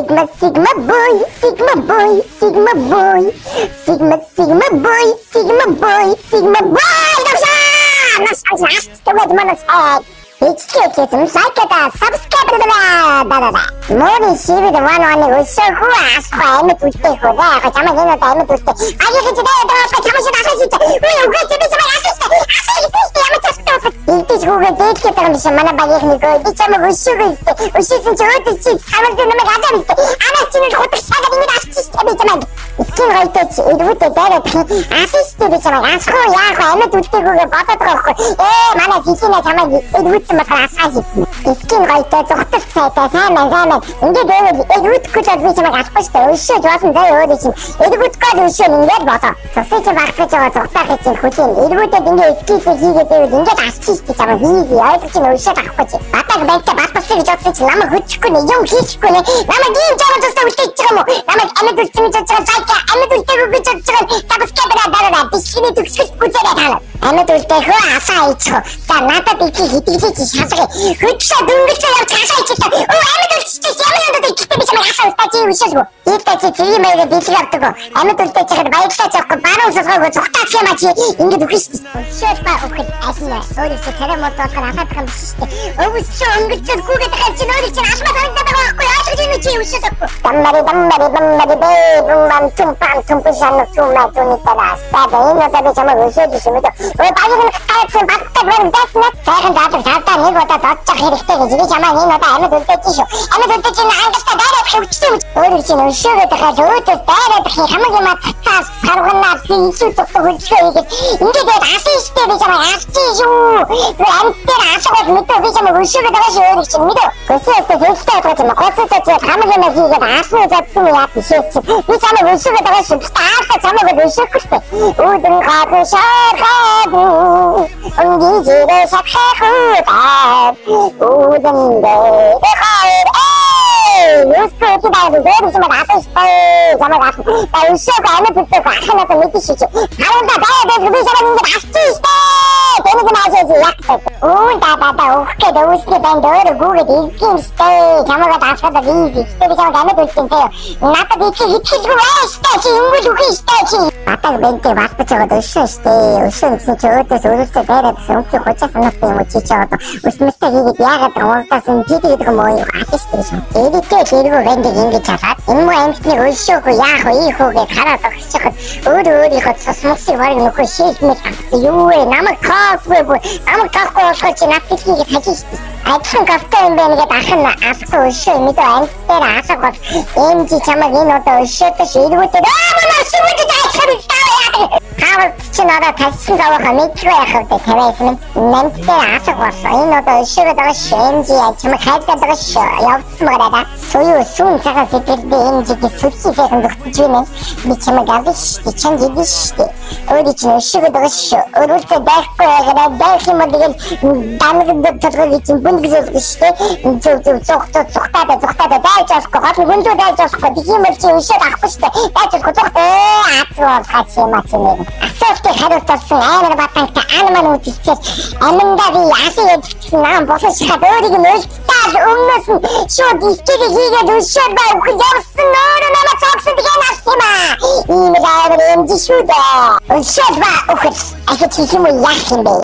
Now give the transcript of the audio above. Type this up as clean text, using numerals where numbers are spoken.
Sigma, Sigma boy, Sigma boy, Sigma boy. Sigma, Sigma boy, Sigma boy, Sigma boy. Ичлээ лайк та subscribe да. Мөрийн шивэд ван ваныг өшөөхүү асах амьд үлдээх үү. Яг чамайг энэ удаа амьд үлдээ. Аяа гэж дээ даа чамайг шид асах шид. Үгүй үгүй чи би чамайг асах шид. Асах гэдэг ямар ч асах. Игдэж хүүгээ дээдлээд байгаа юм биш манай багийнхныг би чамайг өшөөгөө өстэй. Өшөөсөн чи өөдөө чи самар дээр намайг ажаа өстэй. Анаас чи нэг хутаг шагаад ингэж асчих шид би чамайг. Скин гоётой чи эргүүтэй дайраад асах шид би чамайг асах уу яах вэ амьд үлдээгүйгээ бодоод байгаа байхгүй. Манай Сэлина чамайг эргүүтсэн болохоор асаа шидсэн. Скин гоётой зүхтэлт сайтай сайн мэн сайн мэн. Ингээд байвал эргүүтэхгүй л би чамайг асахгүй шүү дээ. Өшөөж болсон заяа өөрөө чинь эргүүтэхгүй л өшөө ингээд болоо. Цусыг чи багсаж байгаа зүхтаахыг чинь хүлээн. Эргүүтэд ингээд скиллээ хийгээд байвал ингээд асчих шүү дээ чамайг хийе. Ойлгож чинь өшөөд авахгүй чи. Батаг банкта балбалцсан гэж бодсон чи намайг хөдчихгүй нэ юм хийчихгүй нэ. Намайг ийм жаахан тустай үлдээж байгаа юм уу? Намайг амьд үлдсэн гэж бодож байгаа лайк амьд үлдээгүй гэж бодож байгаа subscribe дараарай. Бичлэгийн төгсгөл үзээрэй та. Амьд үлдээх үү асаа ичих үү? За надад ихийг хитгэлээ чи шалгая. Хөдлөө дөнгөжөө явж асаа ичихлээ. Өө амьд үлдчихсэн ямар юм даа ихтэй би чамайг асаа үлдээ чи өшөөлгөө. Ийдээ чи цэгийн маягаар бэлэг авдаг уу? Амьд үлдээж чахад баярлалаа жаахгүй баруун сулгаагүй зүхтаач юм а чи ингэж үхэн шүү дээ. Өшөөл ба үхэл аль нь өөрөө чи царай мод болохоор алаад байгаа юм биш шүү дээ. Өвсчөө өнгөцөө гүгээд байгаа чинь өөрөө чинь алмаа харагдаад байгаа байхгүй ойлгож байна чи өшөөлөхгүй. Даммари даммари даммари бэ бум бам тум пам тум пишан тум ма туни талаас. За энэ удаа би чамайг өшөөж юм үү? Өө багийг нь гайцсан багтад байна дайснаа. Сайхан даалга савдаа нэг удаа зодчих хэрэгтэй гэж би чамайг энэ удаа амьд үлдээж шүү. Амьд үлдээж энэ хангалттай дайраад хөвчтэй юм. Өөрөө чинь өшөөгөөд байгаа л өөдөөс дайраад хамаг юма цацаас сарвганаас илүү дутуу хөдөлгөөн хийгээд ингээд яг алсан штэ би чамайг алчих шүү. Би амьд дээр алах бол мэдээ би чамайг өшөөгөөд байгаа шүү өөрөө чинь мэдээ. Гөсөөс зөлтэй байгаа юм. Гоцтой чи хамаг юма хийгээд алсан задсан яа тийшээс чи би чамайг өшөөгөөд байгаа шүү. Гэтэ аалаа чамайг өшөөхгүй штэ. Үүдэн гадна шархаад өнгөжөрөө шатхахуутаад үүдэн дээр хоёр Юусгүй чи даа зөөр юм алсан штэ. Чамайг алсан. Та өшөөг амьд үлдээх ах надад мэдэн шүү чи. Харуунда даа дээр би чамайг ингэж алчих штэ. Тэнийг маашаа яг та. Үн да да да өөх гээд өвсний банд өөрөө гүгээд ирдэг штэ. Чамайг алхаад easy. Штэ би чамайг амьд үлдэн заяа. Надад итгэх итгэлгүй бай штэ. Чи ингүүл үхэ штэ чи. Батаг бэнтэй балбаж байгаад өшөө штэ. Өшөө гэсэн чи өөдөөс өрөлцөө дайраад өмчийг хучаа санаатай юм уу чи чи одоо өсмөстэй хийгээд яагаад уулдаас нь жид гэдэг юм уу алсан штэ гэж. Эрэгтэй эргүү бэндийг ингэж халаад энэ муу амьтныг өшөөгүй яах вэ ийх үү гэж хараад зогсчиход өөрөө өөрийнхөө цус мусыг бараг нөхөө шийдмэл авсан. Юу вэ? Намайг тоохгүй бүр намайг тоохгүй болохоор чи над дэлхийг хажин штэ. Адилхан кафе юм байна гэдээ ах нь алахгүй өшөө мэдээ амьт дээр алга бол эмжи чамайг энэ удаа өшөөдөш эргүүтэй аа манай өшөөд зайчихар яадаг. Хаавал чи надад талсан зовоохоо мэдгүй яах вэ тавиасан минь. Намт дээр алга болсон. Энэ удаа өшөөгөөд байгаа шүү. Эмжи чамайг хайрлаад байгаа шүү. Явцсан байгаа даа. Суюу сүүн цагаан сэтгэлдээ эмжигээ сүлхий сайхан зүгтэж байна. Би чамайг авна шүү. Чам гидэн шүү. Өөрөө чинь өшөөгөөд байгаа шүү. Өрүүлцээ дайхгүй яагаад дайх юм бол тэгэл данаг толгойг чинь бүнд гэж өгдөө шүү дээ. Зөв зөв зүгтээ зүгтаада зүгтаада дайж болохгүй. Гол нь хүндүү дайж болохгүй. Тэгэх юм бол чи өшөөд авахгүй шүү дээ. Дайж болохгүй зүгтээ. Азгүй бол хач юм а чи нэр. Асуултыг хариулт болсон амар батантай ан ман үзэлцээр аминдаа би алын ядчихсан нам болон шахаад өөрийг нь өлттэй өмнөөс нь шууд искийг хийгээд өшөөд ба үхэл явсан өөрөө намайг цогсон тэгээ нас юм аа. Ийм л амар эмж шүү дээ. Өшөөд ба үхэл ахиж хийх юм уу яах юм бэ?